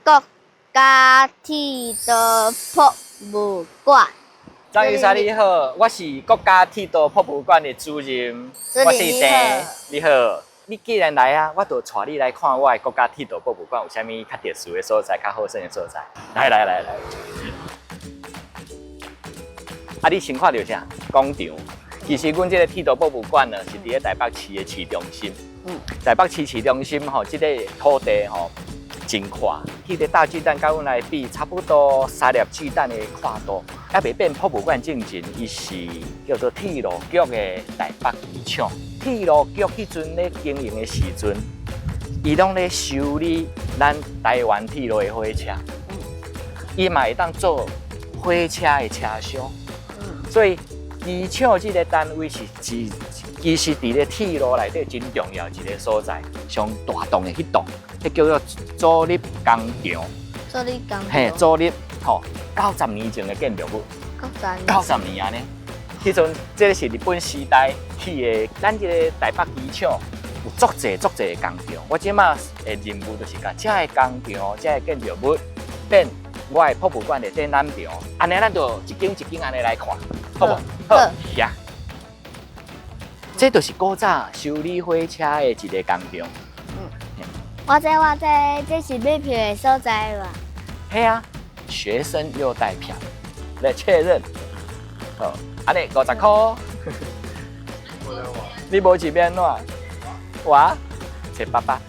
國家鐵道博物館。張醫生你好，我是國家鐵道博物館的主任，我姓鄭，你好。你既然來啊，我就帶你來看我的國家鐵道博物館有啥物較特殊的所在，較好耍的所在。來來來來，啊，你先看著啥？廣場。其實阮這个鐵道博物館呢，是佇咧台北市的市中心。台北市市中心吼，這个土地吼真闊。彼个大巨蛋佮阮來比，差不多三粒巨蛋的闊度。猶未變博物館進前，伊是叫做鐵路局的台北機廠。鐵路局彼陣咧經營的時陣，伊攏咧修理咱台灣鐵路的火車。伊嘛會當做火車的車廂。所以機廠這个單位是其實佇咧鐵路內底真重要一个所在，上大棟的彼棟，彼叫做阻力工廠。阻力工廠。嘿，阻力吼，90年前的建築物。九十年按呢，彼陣這个是日本時代起的，咱這个台北機廠有足濟足濟的工廠。我這馬的任務就是共這个工廠、這个建築物變我的博物館的展覽場，按呢咱就一間一間按呢來看，好無？好，行。這就是古早修理火車的一个工廠。我知我知，這是買票的所在吧？嘿啊，學生優待票，來確認。好，按呢50箍。你無錢欲按怎？我揣爸爸。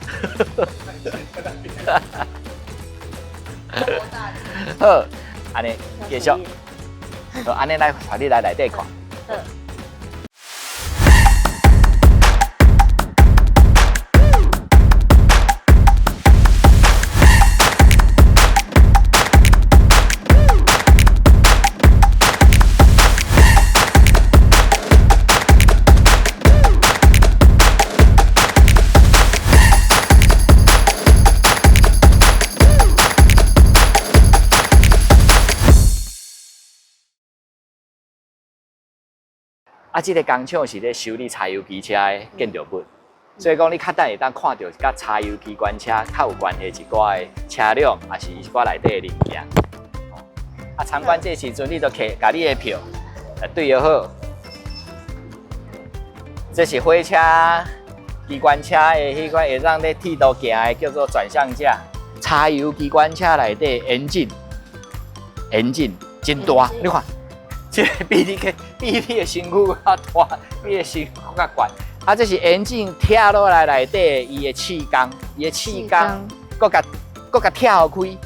好，按呢繼續。好，按呢來，帶你來內底看。好。啊，這个工廠是咧修理柴油機車的建築物，所以講你較等會當看著佮柴油機關車較有關係一寡的車輛，抑是一寡內底的零件。啊，參觀這時陣，你就摕共你的票來對好。這是火車機關車的彼款會當咧鐵路行的，叫做轉向架。柴油機關車內底 engine，engine 真大，你看。這个比你个比你的身軀較大，比你的身軀較懸。啊，這是引擎拆落來內底伊的氣缸，伊的氣缸，閣共閣共拆開，予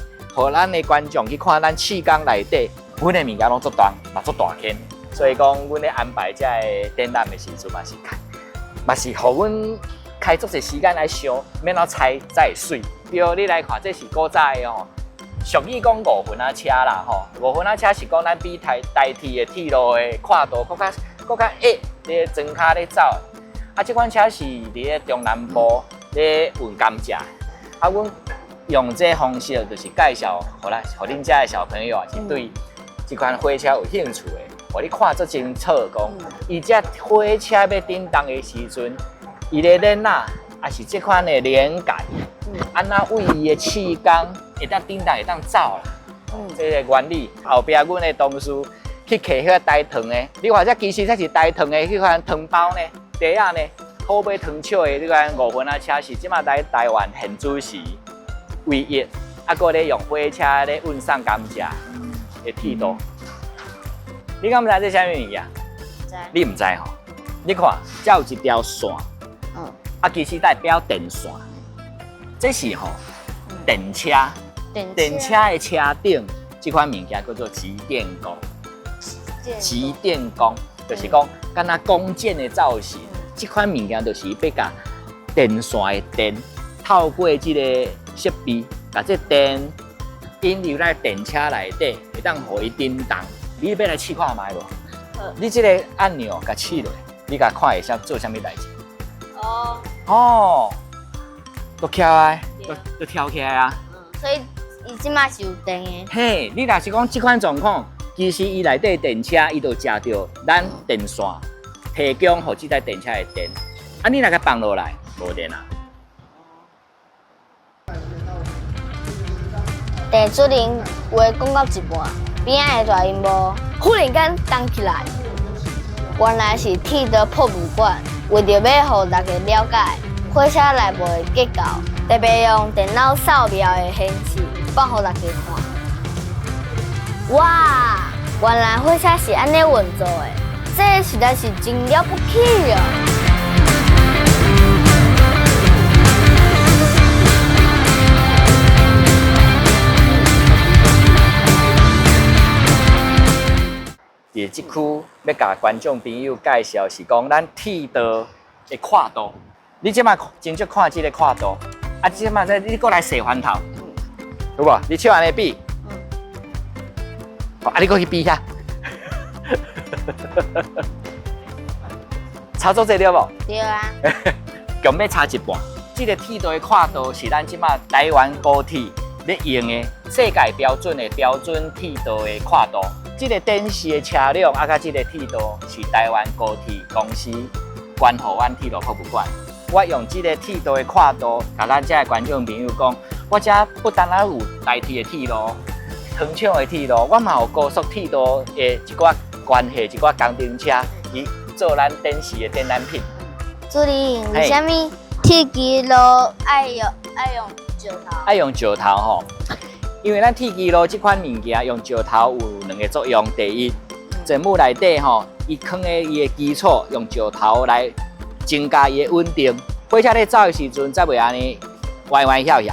咱的觀眾去看咱氣缸內底，阮的物件攏足重，嘛足大間。所以講，阮咧安排這个展覽的時陣嘛是開，嘛是予阮開足濟時間來想，欲按怎裁才會媠。對，你來看，這是古早的哦。俗語講五分仔車啦，吼，五分仔車是講咱比台台鐵的鐵路的闊度閣較閣較矮，咧庄跤咧走。啊，這款車是佇咧中南部咧運甘蔗。啊，阮用這个方式就是介紹，予咱予恁遮的小朋友，也是對這款火車有興趣的，予你看足清楚，講伊這火車欲振動的時陣，伊的鏈仔，抑是這款的連桿，按怎為伊的氣缸會當振動，會當走啦。這个原理後壁阮的同事去摕彼个台糖的，你看這其實這是台糖的彼款糖包呢，袋仔呢，好買糖笑的這款五分仔車是這馬來台灣現主時唯一，啊，閣咧用火車咧運送甘蔗的鐵路。你敢毋知這啥物物件？你毋知吼？你看，這有一條線。啊，其實代表電線。這是吼電車，電車的車頂這款物件叫做集電弓。集電弓就是講，敢若弓箭的造型。這款物件就是欲共電線的電透過這个設備，共這電引入來電車內底，會當予伊振動。你欲來試看覓無？你這个按鈕共試落，你共看會啥做啥物代誌？哦。哦。都起來，都都跳起來啊！所以伊這馬是有電的。嘿，你若是講這款狀況，其實伊內底電車，伊就食著咱電線提供予這台電車的電。啊，你若共放落來，無電啊。鄭主任話講到一半，邊仔的大螢幕忽然間動起來，原來是鐵道博物館，為著欲予大家了解火車內部的結構，特別用電腦掃描的形式放予大家看。哇，原來火車是按呢運作的，這實在是真了不起哦！佇這區欲共觀眾朋友介紹是講咱鐵道的闊度。你這擺真少看這个闊度，啊，這擺這你閣來踅翻頭，有無？你手按呢比，啊，你閣去比遐，差足濟對無？對啊。強欲差一半。這个鐵道的闊度是咱這擺台灣高鐵咧用的世界標準的標準鐵道的闊度。這个電視的車輛啊，佮這个鐵道是台灣高鐵公司捐予阮鐵路博物館。我用這个鐵道的闊度，共咱遮的觀眾朋友講，我遮不單單有台鐵的鐵路、糖廠的鐵路，我嘛有高速鐵道的一寡關係，一寡工程車，伊做咱展示的展覽品。主任，為啥物鐵支路愛用石頭？愛用石頭吼，因為咱鐵支路這款物件用石頭有兩个作用。第一，枕木內底吼，伊囥的伊的基礎用石頭來增加伊的穩定。火車咧走的時陣，才袂按呢歪歪翹翹。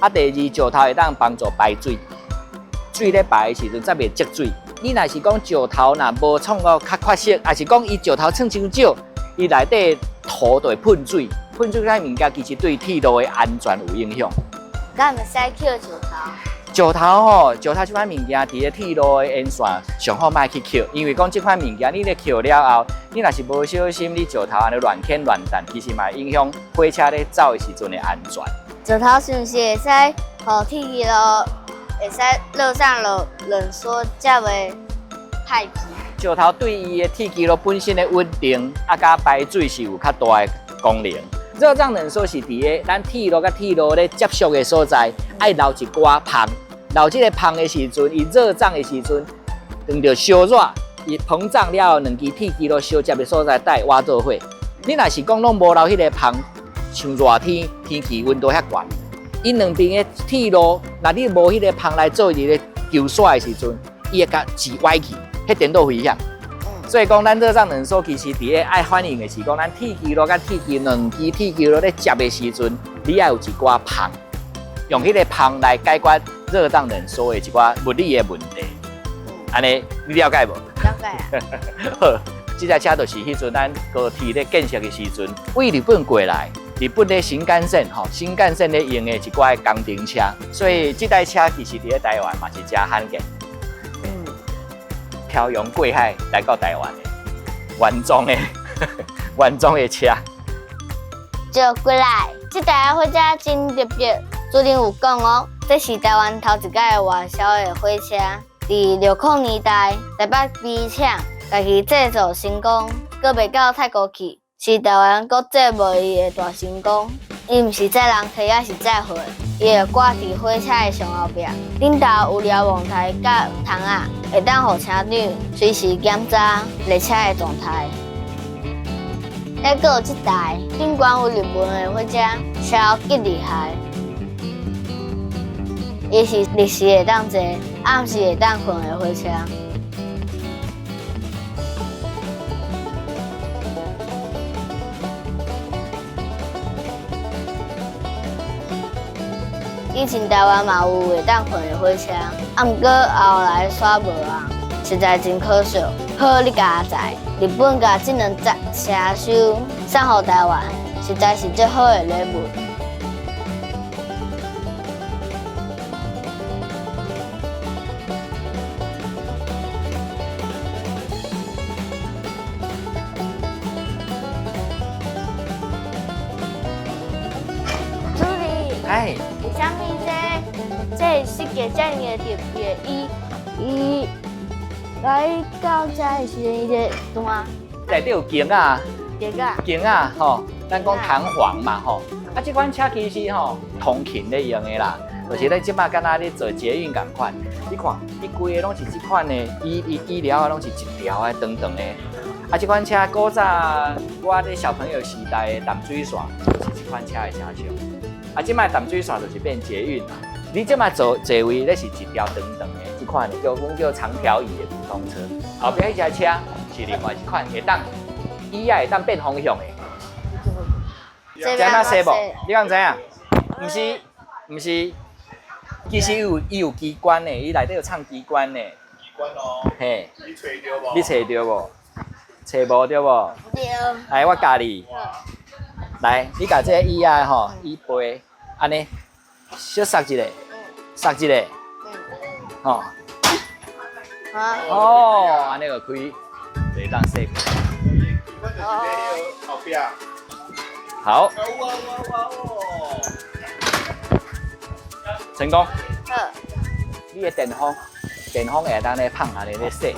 啊，第二，石頭會當幫助排水，水咧排的時陣才袂積水。你若是講石頭若無創到較確實，抑是講伊石頭創傷少，伊內底土就會噴水，噴水這物件其實對鐵路的安全有影響。敢會使抾石頭？石頭吼，石頭這款物件，佇咧鐵路的沿線上好莫去抾，因為講這款物件你咧抾了後，你若是無小心，你石頭按呢亂牽亂彈，其實嘛會影響火車咧走的時陣的安全。石頭是毋是會使予鐵支路會使熱脹冷縮，才袂歹去？石頭對伊的鐵支路本身的穩定，啊，佮排水是有較大的功能。熱脹冷縮是佇咧咱鐵路佮鐵路咧接觸的所在，愛留一寡縫。留這个縫的時陣，伊熱脹的時陣，當著燒熱，伊膨脹了後，兩支鐵支路相接的所在帶倚做伙。你若是講攏無留彼个縫，像熱天天氣溫度遐懸，伊兩邊的鐵路，若你無彼个縫來做一个球煞的時陣，伊會共擠歪去，彼顛倒危險。所以講，咱熱脹冷縮其實佇咧愛反映的是講，咱鐵支路佮鐵支兩支鐵支路咧接的時陣，你愛有一寡縫，用彼个縫來解決熱脹冷縮的一寡物理的問題。按呢，你了解無？了解啊。好，這台車就是彼陣咱高鐵咧建設的時陣，為日本過來，日本的新幹線吼，新幹線咧用的一寡工程車，所以這台車其實佇咧台灣嘛是誠罕見。漂洋過海來到台灣的原裝的原裝的車。就過來，這台火車真特別。主任有講哦，這是台灣頭一擺外銷的火車，佇60年代台北機廠家己製造成功，閣賣到泰國去，是台灣國際貿易的大成功。伊毋是載人客，抑是載貨，伊會掛佇火車的上後壁，頂頭有瞭望台佮窗仔，會當予車長隨時檢查列車的狀態。還閣有這台頂懸有日文的火車，超級厲害。伊是日時會當坐，暗時會當睏的火車。以前台灣嘛有會當睏的火車，啊，毋過後來煞無啊，實在真可惜。好你佳哉，日本共這兩隻車廂送予台灣，實在是足好的禮物。主任，哎，為啥物這設計遮爾的特別？伊來到遮的時陣，伊就斷。內底有弓仔，弓仔，弓仔吼，咱講彈簧嘛吼。啊，這款車其實吼，通勤咧用的啦。就是咱這擺敢若咧坐捷運仝款，你看，伊規个攏是這款的，椅椅椅料啊，攏是一條的長長的。啊，這款車古早我咧小朋友時代的淡水線，就是這款車的車廂。啊，這擺淡水線就是變捷運啦。你這擺坐座位咧是一條長長的，這款的叫阮叫長條椅的普通車。後壁彼台車是另外一款，會當椅仔會當變方向的。知影說無？你敢知影？毋是，毋是，其實伊有機關的，伊內底有藏機關的。機關哦。嘿。你揣著無？你揣著無？揣無對無？對。來，我教你。來，你共這个椅仔吼，椅背按呢，小捒一下，捒一下，吼。哦，按呢就開，就會當踅開。後壁。好。成功。你的電風，電風會當咧放按呢咧洗。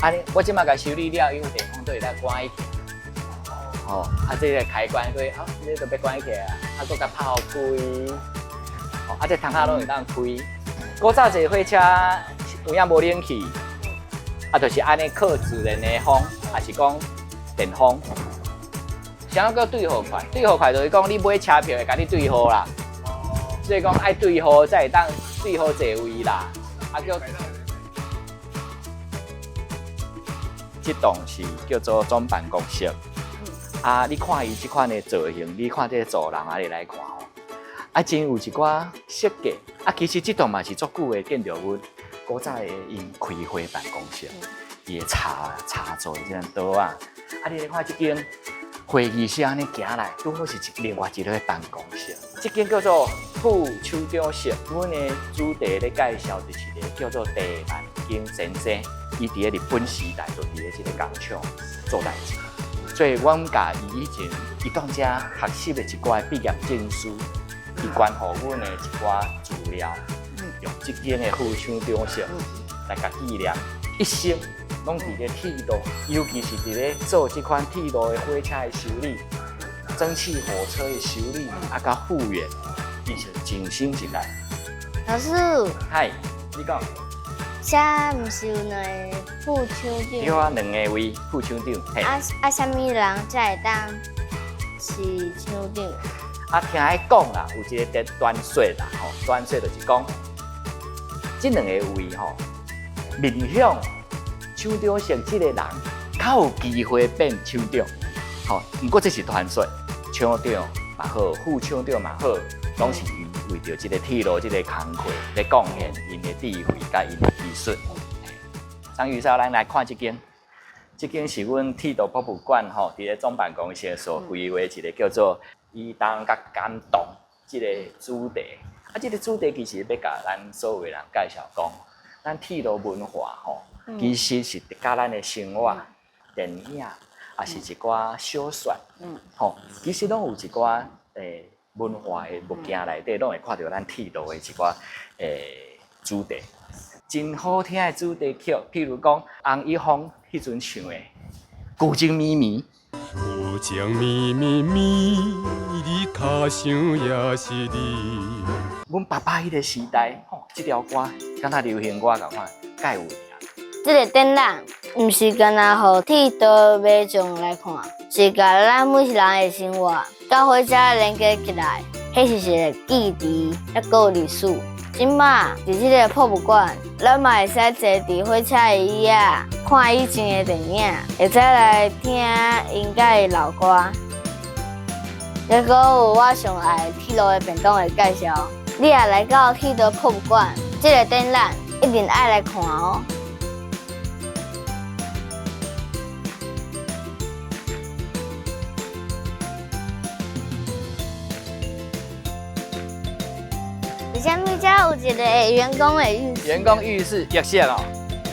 按呢，我這擺共修理了，伊有電風都會當關起。吼，啊，這个開關過，啊，這個就欲關起來啊，啊，閣共拍予開。吼，啊，這窗仔攏會當開。古早坐火車有影無冷氣，啊，就是按呢靠自然的風，抑是講電風。啥叫對號快？對號快就是講你買車票會共你對號啦。所以講愛對號才會當對號座位啦。啊叫，這棟是叫做總辦公室。啊，你看伊這款的造型，你看這个走廊啊，你來看吼，啊，真有一寡設計。啊，其實這棟嘛是足久的建築物，古早的𪜶開會辦公室，伊的茶茶座這樣桌仔。啊，你來看這間會議室按呢行來，拄好是一另外一个辦公室。這間叫做副廠長室。阮的主題咧介紹就是一個叫做鄭萬金先生，伊佇咧日本時代就佇咧這个工廠做代誌。所以，阮共伊以前伊當遮學習的一寡畢業證書，伊捐予阮的一寡資料，用這間的副廠長室來共紀念，一生攏佇咧鐵路，尤其是佇咧做這款鐵路的火車的修理、蒸汽火車的修理，啊，佮復原，伊是盡心盡力。老師，嗨，你講。遮毋是有兩个副廠長？對啊，兩个位副廠長。啊啊，啥物人才會當是廠長？啊，聽伊講啦，有一个傳說啦，吼，傳說就是講，這兩个位吼，面向廠長室這个人，較有機會變廠長。吼，毋過這是傳說，廠長嘛好，副廠長嘛好，攏是𪜶為著這个鐵路這个工課咧貢獻𪜶的智慧佮𪜶的技術。張玉少，咱來看這間，這間是阮鐵道博物館吼，佇咧總辦公室所規劃一个叫做移動佮感動這个主題。啊，這个主題其實欲共咱所有的人介紹講，咱鐵路文化吼，其實是佮咱的生活、電影，抑是一寡小說，吼，其實攏有一寡文化的物件內底，攏會看著咱鐵路的一寡主題，真好聽的主題曲，譬如講洪一峰彼陣唱的《舊情綿綿》。舊情綿綿綿，你跤想也是你。阮爸爸彼个時代，吼，這條歌敢若流行歌仝款，蓋有名。這个展覽毋是干焦予鐵道迷眾來看，是共咱每一人的生活佮火車連結起來，彼是一个記憶，抑閣有歷史。這馬佇這个博物館，咱嘛會使坐佇火車的椅仔，看以前的電影，會使來聽𪜶佮伊老歌。抑閣有我上愛鐵路的便當的介紹。你若來到鐵道博物館，這个展覽一定愛來看哦。為啥物遮有一个員工的浴室？員工浴室浴室哦，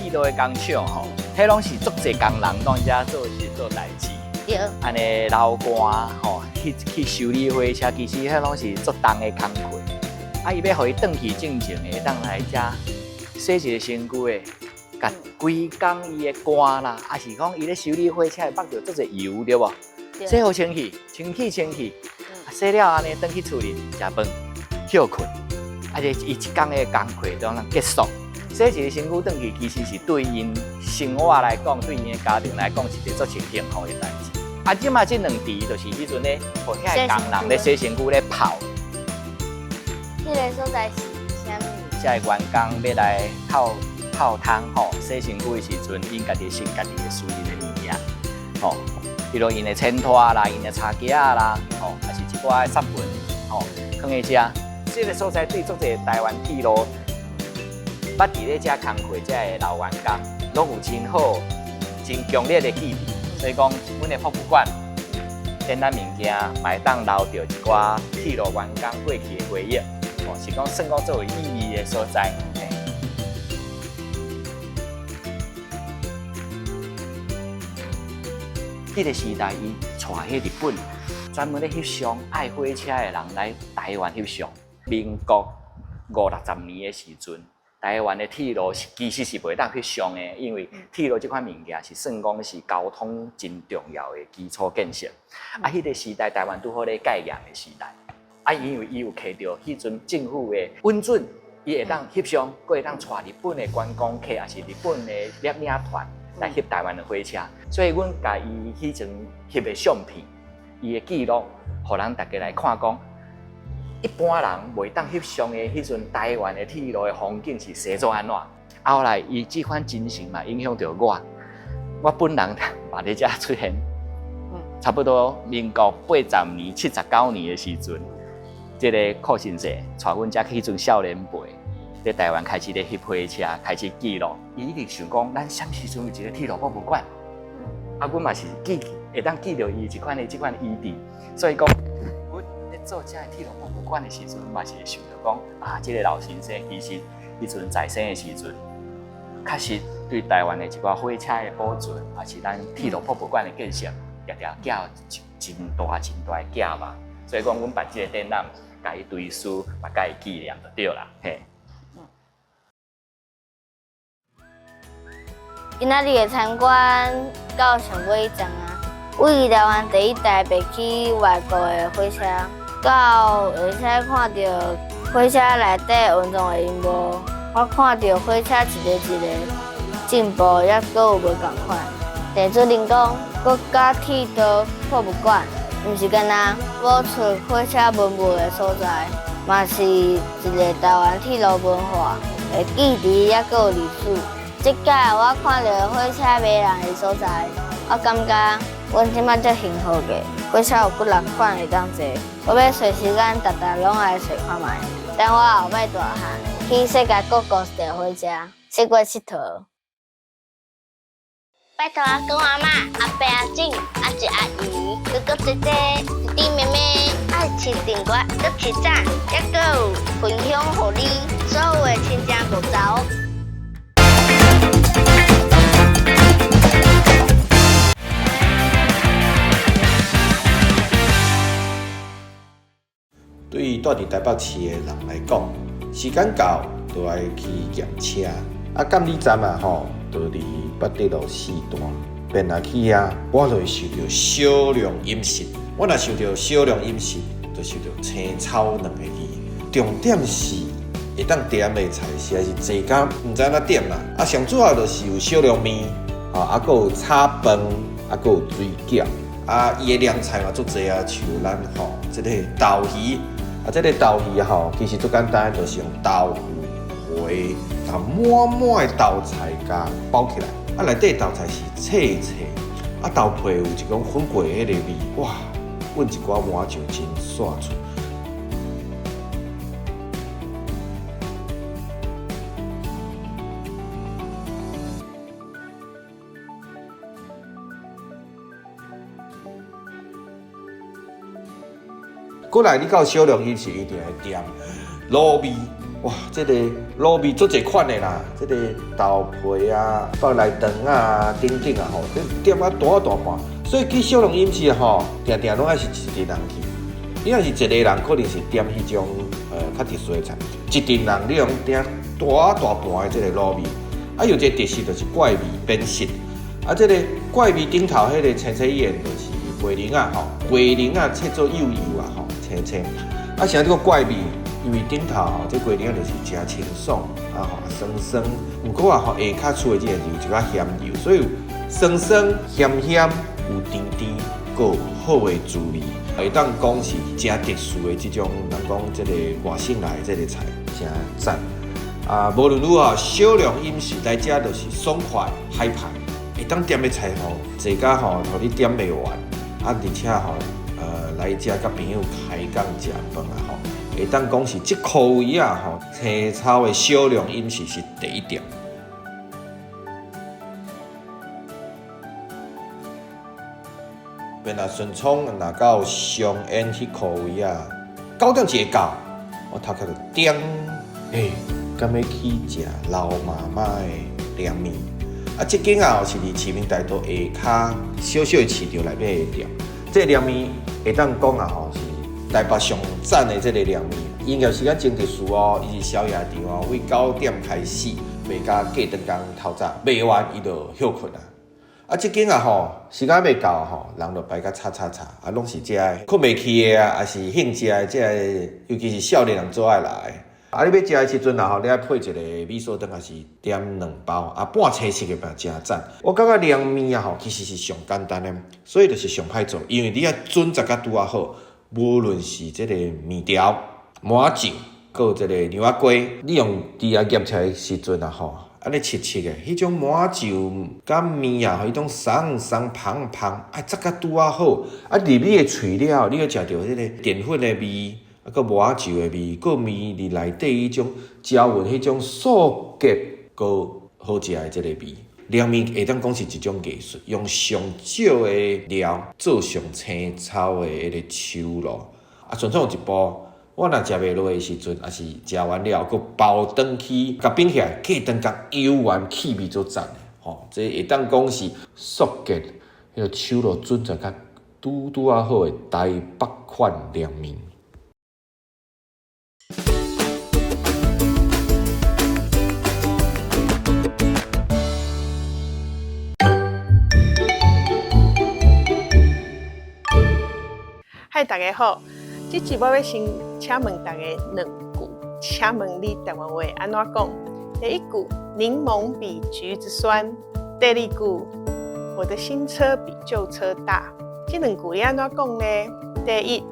鐵路的工廠吼，彼攏是足濟工人攏遮做事做代誌。對。按呢流汗吼，去去修理火車，其實彼攏是足重的工課。啊，伊欲予伊轉去正前的，會當來遮洗一个身軀的，共規工伊的汗啦，抑是講伊咧修理火車會縛著足濟油對無？洗予清氣，清氣清氣，洗了按呢轉去厝裡食飯、歇睏。啊，這伊一工的工課都攏結束。洗一个身軀轉去，其實是對𪜶生活來講，對𪜶的家庭來講，是一個足幸福的代誌。啊，這馬這兩池就是彼陣咧，予遐個工人咧洗身軀咧泡。彼个所在是啥物？遮个員工欲來泡泡湯吼，洗身軀的時陣，𪜶家己穡家己的私人的物件，吼，比如𪜶的錢拖啦，𪜶的柴屐仔啦，吼，抑是一寡捒盆，吼，囥佇遮。這个所在對足濟台灣鐵路捌佇咧遮工課遮个老員工，攏有真好、真強烈的記憶。所以講，阮的博物館展覽物件，嘛會當留著一寡鐵路員工過去的回憶，哦，是講算講足有意義的所在。彼个時代，伊帶彼日本專門咧翕相愛火車的人來台灣翕相。民國五六十年的時陣，台灣的鐵路是其實是袂當翕相的，因為鐵路這款物件是算講是交通真重要的基礎建設。啊，彼個時代台灣拄好咧戒嚴的時代，啊，因為伊有摕著彼陣政府的允准，伊會當翕相，閣會當帶日本的觀光客，抑是日本的攝影團來翕台灣的火車。所以，阮共伊彼陣翕的相片，伊的記錄，予咱大家來看講。一般人袂當翕相的彼陣，台灣的鐵路的風景是生做按怎？後來伊這款精神嘛影響著我，我本人嘛佇遮出現，差不多民國80年、79年的時陣，這个寇先生帶阮遮彼陣少年輩，佇台灣開始咧翕火車，開始記錄。伊一直想講，咱啥物時陣有一个鐵路博物館？啊，阮嘛是記會當記著伊這款的這款意志，所以講。做遮个鐵路博物館的時陣，嘛是會想著講啊，這个老先生其實彼陣在生的時陣，確實對台灣的一寡火車的保存，抑是咱鐵路博物館的建設，常常寄真大真大的寄望。所以講，阮辦這个展覽，共伊追思，嘛共伊紀念就對啦，嘿。今仔日的參觀到上尾一站啊，為台灣第一台袂去外國的火車，到會使看著火車內底蘊藏的音樂，我看著火車一个一个進步，猶閣有無仝款。鄭主任講，國家鐵道博物館毋是干焦保存火車文物的所在，嘛是一个台灣鐵路文化的記憶，猶閣有歷史。這擺我看著火車迷人的所在，我感覺阮這擺足幸福的。火車有幾若款會當坐，我欲揣時間，逐逐攏來揣看覓。等我後擺大漢，去世界各國坐火車，四處𨑨迌。拜託阿公阿嬤、阿伯阿姊、阿叔阿姨、哥哥姐姐、弟弟妹妹，愛飼訂閱、閣飼讚，猶閣有分享予你所有的親情步驟。對於住佇台北市的人來講，時間到就愛去驗車。啊，監理站啊吼，就佇八德路四段。便若去遐，我就會受著少量飲食。我若受著少量飲食，就受著青草兩个字。重點是會當點的菜實在是濟甲毋知按怎點啦。啊，上主要就是有少量麵，吼，啊，閣有炒飯，啊，閣有水餃。啊，伊的涼菜嘛足濟啊，像咱吼，這个豆魚，啊，這个豆魚吼，其實足簡單，就是用豆腐皮，共滿滿的豆菜共包起來。啊，內底豆菜是脆脆，啊，豆皮有一種粉粿彼個味，哇，混一寡麻醬真煞喙。過來，你到小龍伊是一定會點滷味，哇，這个滷味足濟款的啦，這个豆皮啊、腹內腸啊等等啊吼，這點啊大大盤，所以去小龍飲食吼，定定攏愛是一陣人去。你若是一个人，可能是點彼種較特殊的菜，一陣人你攏點大大盤的這个滷味。啊，有一個特色就是怪味變色，啊，這个怪味頂頭彼个青青葉就是雞苓仔吼，雞苓仔切做幼幼啊吼，青青。啊，啥這個怪味？因為頂頭吼，這雞膩就是誠清爽，啊吼酸酸，毋過啊吼下跤厝的這個有一寡鹹油，所以酸酸鹹鹹有甜甜，閣有好的滋味，會當講是誠特殊的這種，人講這個外省來的這個菜，誠讚。啊，無論如何，小量飲食來遮就是爽快海派，會當點的菜吼，濟甲吼，予你點袂完，啊，而且吼，來遮佮朋友開講食飯啊吼，會當講是這箍位啊吼，青草的小量飲食是第一店。便若順昌若到松煙彼箍位啊，9點一下到，我頭殼就叮，欸，敢欲去食老媽媽的涼麵？啊，這間啊是佇市民大道下跤小小的市場內底的店。這個涼麵會當講啊吼，是台北上讚的這個涼麵。營業時間真特殊哦，伊是宵夜場哦，為9點開始賣到隔轉工透早，賣完伊就歇睏啊。啊，這間啊吼，時間未到吼，人就排甲吵吵吵，啊，攏是這个睏袂去的啊，抑是興食的這个，尤其是少年人做愛來的。啊，你欲食的時陣啊吼，你愛配一個米索湯，抑是點兩包啊，半青色的嘛誠讚。我感覺涼麵啊吼，其實是上簡單的，所以就是上歹做，因為你愛準備甲拄仔好，無論是這個麵條、麻醬，閣有這個牛仔雞，你用豬仔夾出來的時陣啊吼。按呢切切的，彼種麻醬佮麵啊，彼種鬆鬆芳芳，啊，炸甲拄仔好，啊，入你的喙了，你會食著彼个澱粉的味，啊，閣麻醬的味，閣麵佇內底彼種攪勻彼種素潔閣好食的這个味。涼麵會當講是一種藝術，用上少的料做上青草的彼个手路，啊，順創有一步。我若食袂落的時陣，抑是食完了，閣包轉去，共冰起來，隔轉工猶原氣味足讚的，吼！這會當講是素潔，彼个手路準備甲拄拄仔好的台北款涼麵。嗨，大家好。這集我欲先請問大家兩句，請問你台灣話按怎講？第一句，檸檬比橘子酸；第二句，我的新車比舊車大。這兩句你按怎講呢？第一，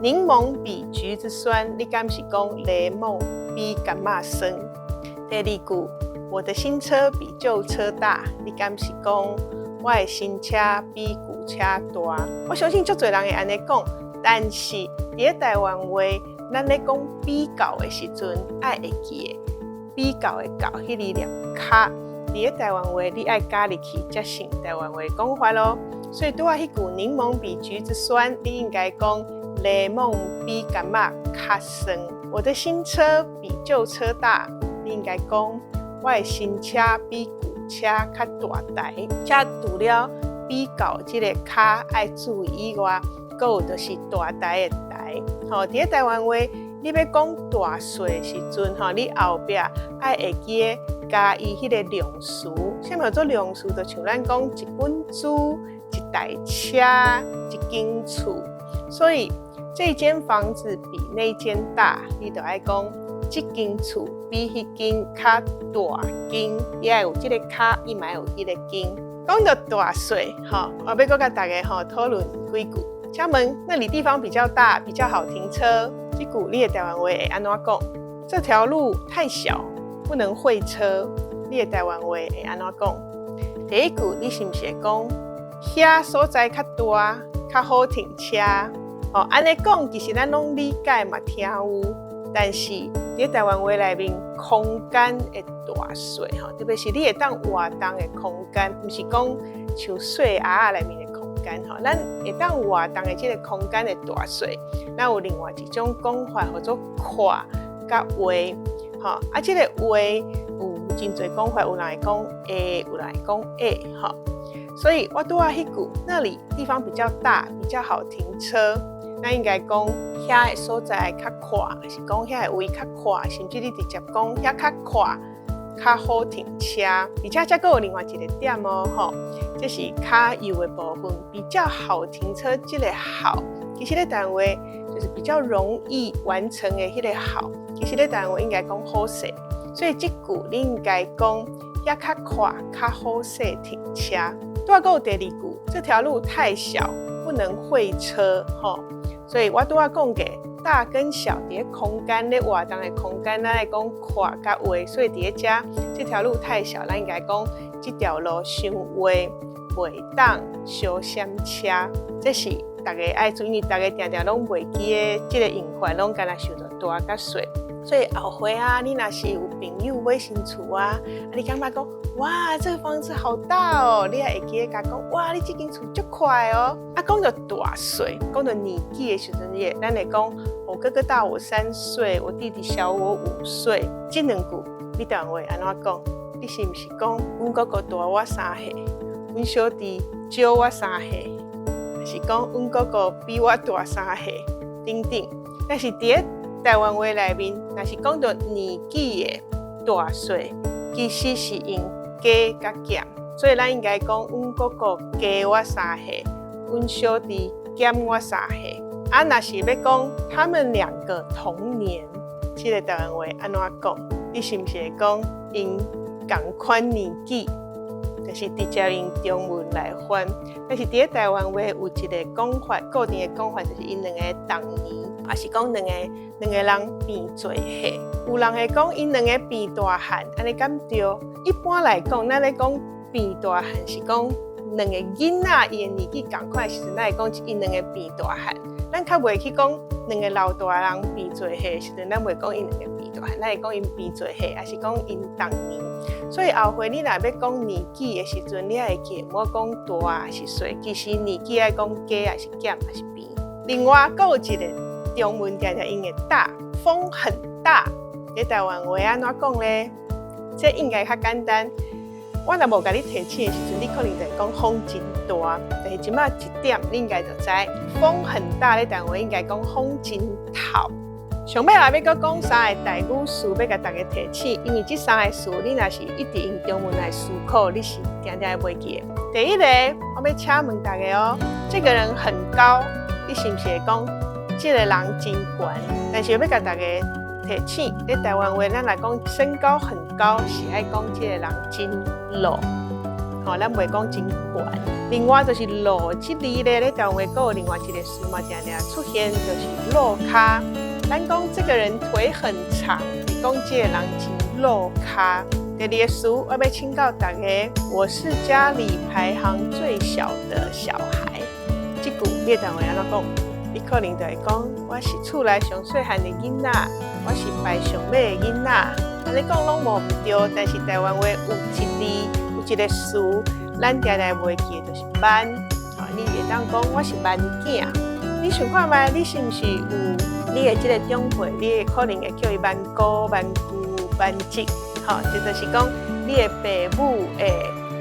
檸檬比橘子酸，你敢是講檸檬比柑仔酸？第二句，我的新車比舊車大，你敢是講我的新車比舊車大？我相信足濟人會按呢講。但是佇咧台灣話，咱咧講比較的時陣，愛會記得比較的較，彼个念較。佇咧台灣話，你愛加入去才成台灣話講法囉。所以拄仔彼句檸檬比橘子酸，你應該講檸檬比柑仔較酸。我的新車比舊車大，你應該講我的新車比舊車較大台。遮除了比較這个較愛注意以外，閣有就是大台的台，吼，佇咧台灣話，你欲講大細的時陣，吼，你後壁愛會記得加伊彼个量詞，啥物叫做量詞？就像咱講一本書、一台車、一間厝。所以這間房子比那間大，你就愛講這間厝比彼間較大間，伊愛有這个較，伊嘛愛有彼个間。講到大細，吼，我欲閣共大家吼討論幾句。請問那裡地方比較大，比較好停車。這句你的台灣話會按怎講？這條路太小，不能會車。你的台灣話會按怎講？第一句你是毋是會講遐所在較大，較好停車？哦，按呢講其實咱攏理解嘛，聽有。但是佇台灣話內面，空間的大細吼，特別是你會當活動的空間，毋是講像細盒仔內面的空間吼，咱會當活動的這個空間的大細，咱有另外一種講法，叫做闊佮寬吼。啊，這個寬有真濟講法，有人會講會，有人會講會吼。所以我拄仔彼句，那裡地方比較大，比較好停車，咱應該講遐的所在較闊，抑是講遐的位較闊，甚至你直接講遐較闊，較好停車。而且這閣有另外一個點哦，吼，這是較幼的部分，比較好停車，這個好，其實咧台灣話就是比較容易完成的彼个好，其實咧台灣話應該講好勢，所以這句你應該講遐較闊較好勢停車。拄仔閣有第二句，這條路太小，不能會車，吼。所以我拄仔講過，大跟小佇咧空間咧活動的空間，咱愛講闊佮寬，所以佇咧遮這條路太小，咱應該講這條路傷寬，袂當相閃車。這是逐家愛注意，逐家定定攏袂記得這个用法，攏干焦想著大佮細。所以後回啊，你若是有朋友買新厝啊，啊你感覺講，哇，這個房子好大哦，你也會記得共講，哇，你這間厝足闊哦。啊，講著大細，講著年紀的時陣，也咱會講，我哥哥大我3歲，我弟弟小我5歲。這兩句你台灣話按怎講？你是毋是講，阮哥哥大我3歲，阮小弟少我3歲，還是講阮哥哥比我大3歲？等等。但是佇咧台灣話內面，若是講著年紀的大細，其實是用加佮減，所以咱應該講阮哥哥加我3歲，阮小弟減我3歲。啊，若是欲講他們兩個同年，這个台灣話按怎講？你是毋是會講𪜶仝款年紀？就是直接用中文來翻。但是佇咧台灣話有一个講法，固定的講法，就是𪜶兩个同年，抑是講兩个人變濟歲。有人會講𪜶兩个變大漢，按呢敢對？一般來講，咱咧講變大漢是講兩个囡仔伊的年紀仝款的時陣，咱會講𪜶兩个變大漢。咱較袂去講兩个老大人變濟歲的時陣，咱袂講𪜶兩个變大漢，咱會講𪜶變濟歲，抑是講𪜶同年。所以後回你若欲講年紀的時陣，你愛會記毋好講大抑是細，其實年紀愛講加抑是減抑是變。另外，閣有一个中文定定用的大，風很大，佇台灣話按怎講咧？這應該較簡單。我若無共你提醒的時陣，你可能就會講風真大。但是這擺一點，你應該就知風很大咧，台灣話應該講風真透。上尾來欲閣講三个台語詞，欲共大家提醒，因為這三个詞，你若是一直用中文來思考，你是定定會袂記的。第一个，我欲請問大家哦，這個人很高，你是毋是會講這個人真懸？但是欲共大家提醒，佇台灣話，咱來講身高很高，是愛講這個人真老，吼，咱袂講真懸。另外就是老這字咧，佇台灣話閣有另外一个詞嘛，定定出現，就是落跤。咱講這個人腿很長，是講這個人真落跤。第二个詞，我欲請教大家，我是家裡排行最小的小孩。這句你台灣話按怎講？你可能就會講，我是厝內上細漢的囡仔，我是排上尾的囡仔。按呢講攏無毋對，但是台灣話有一字，有一个詞，咱定定袂記的，就是慢。吼，你會當講我是慢囝。你想看覓？你是毋是有你的這个長輩？你會可能會叫伊慢姑、慢舅、慢叔，吼，這就是講你的爸母的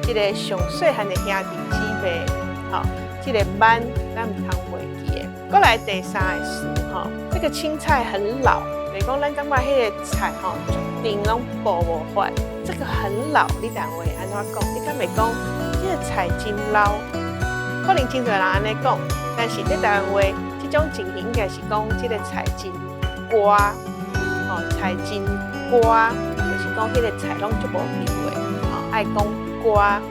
這个上細漢的兄弟姊妹，吼，這个慢咱毋通袂記的。閣來第三个詞，吼，這個青菜很老，就是講咱感覺彼个菜吼，一定攏補無法。這個很老，你台灣話按怎講？你敢會講這個菜真老？可能真濟人按呢講，但是佇台灣話，這種情形應該是講這個菜真乾，吼，菜真乾，就是講彼个菜攏足無味的，吼，愛講乾，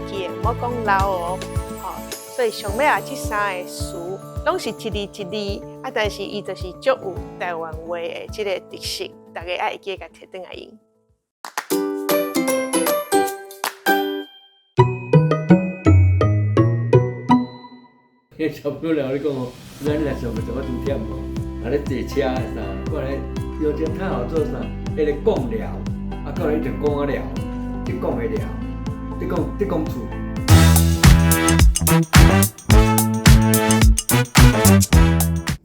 記得毋好講老哦，吼。所以上尾仔這三个詞，攏是一字一字，啊，但是伊就是足有台灣話的這个特色，大家愛會記共提轉來用。彼小朋友來共你講哦，咱來上課就我真忝哦，若咧坐車啥，過來用這太好做啥？彼个講聊，啊，過來一直講啊聊，咧講的聊，咧講咧講厝。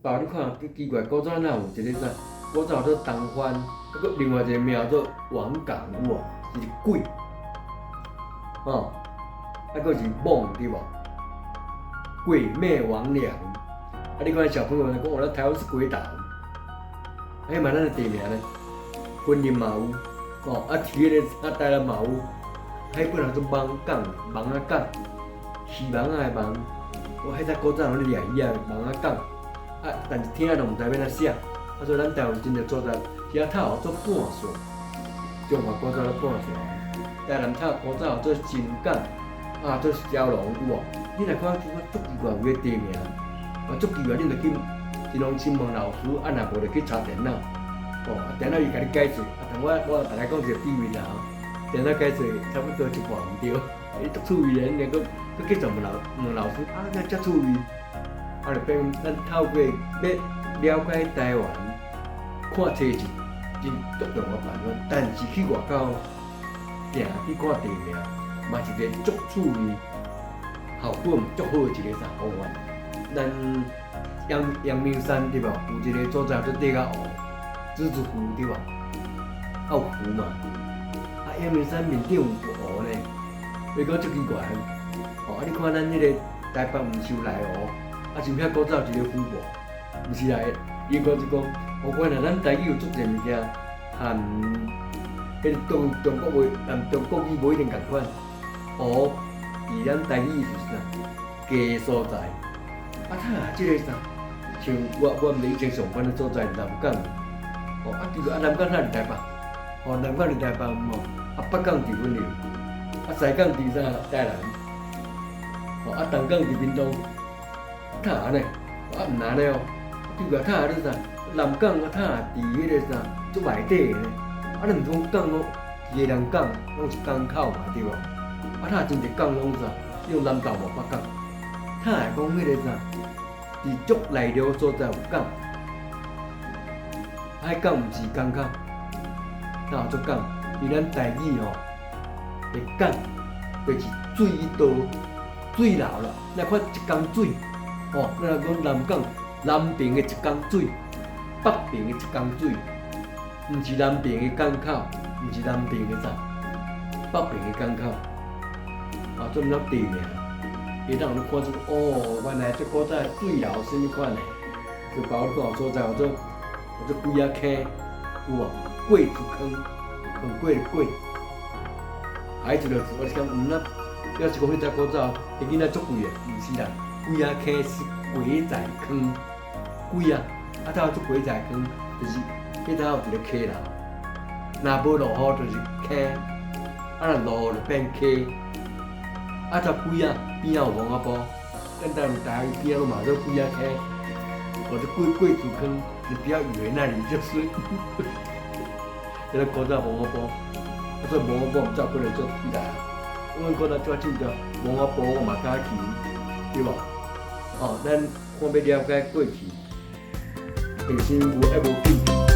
爸，你看，奇怪，古早哪有一个啥？古早叫做东番，啊，閣另外一个名做王港，有無？就是鬼，吼，啊，閣是蠓，對無？鬼魅魍魎，啊！你看小朋友講，哦，咱台灣是鬼島，彼嘛咱的地名呢，雲林嘛有，哦，啊，佇彼个啊台南嘛有，彼本來做蠓港，蠓仔港，魚蠓仔的蠓，我彼只古早攏咧掠魚仔，蠓仔港，啊，但是聽就毋知欲按怎寫。啊，所以咱台灣真濟所在，遐透做半線，中華古早做半線。台南透古早做新港，啊做蛟龍有無？你若看足奇怪有個地名，啊足奇怪，你著去一攏先問老師，啊若無就去查電腦。哦，啊電腦伊共你解釋，啊但我大概講一個秘密啦吼。電腦解釋差不多一半毋對，伊足趣味的，閣閣繼續問老師，啊，哪遮趣味？啊，就變咱透過欲了解台灣，看冊是真足重要辦法，但是去外口定去看地名，嘛是一個足趣味、效果足好的一個啥方法。咱陽明山對無？有一個所在做地下湖，梔子湖對無？啊有湖嘛？啊陽明山面頂有湖呢，伊講足奇怪。哦，啊你看咱彼個台北毋是有內湖，啊是毋遐古早有一個湖無？毋是來，伊講就講，哦原來咱台語有足濟物件，含彼個中國話，含中國語無一定仝款。湖佇咱台語就是啥？低所在。啊，睇下這個啥？像我們以前上班的所在南港，哦啊，對個啊南港哪佇台北？哦，南港佇台北無？啊北港佇雲林，啊西港佇啥？台南。哦啊東港佇屏東，睇下呢？啊毋按呢哦，對個睇下你啥？南港啊睇下佇彼個啥？足內底的呢？啊你毋講港攏基隆港攏是港口嘛對無？啊睇下真濟港攏啥？用南投無北港，睇下講彼個啥？佇足內陸所在有港，啊，彼港毋是港口，哪有做港？伊咱台語吼，的港就是水道、水流啦。咱看一江水，吼，咱若講南港南爿的一江水，北爿的一江水，毋是南爿的港口，毋是南爿的啥，北爿的港口，啊，這麼地名。會當予你看出哦，原來這古早的水流啥物款的，就包括看有所在叫做鬼仔坑，有無？粿子坑，問粿的粿，啊，彼一個我是講，毋那，表示講彼只古早，彼囡仔足貴的，毋是啦，鬼仔坑是鬼仔坑，鬼啊，啊，頭做鬼仔坑，就是彼頭有一個溪流，若無落雨就是坑，啊若落雨就變溪。啊，只鬼仔邊仔有墓仔埔，咱台灣台邊仔攏嘛做鬼仔坑，或者鬼子坑，你不要以為那裡就是，彼個古早墓仔埔，啊所以墓仔埔毋才有可能做起來啊。阮古早住彥州墓仔埔，我嘛敢去，對無？哦，咱看欲了解過去，會啥物無愛無緊。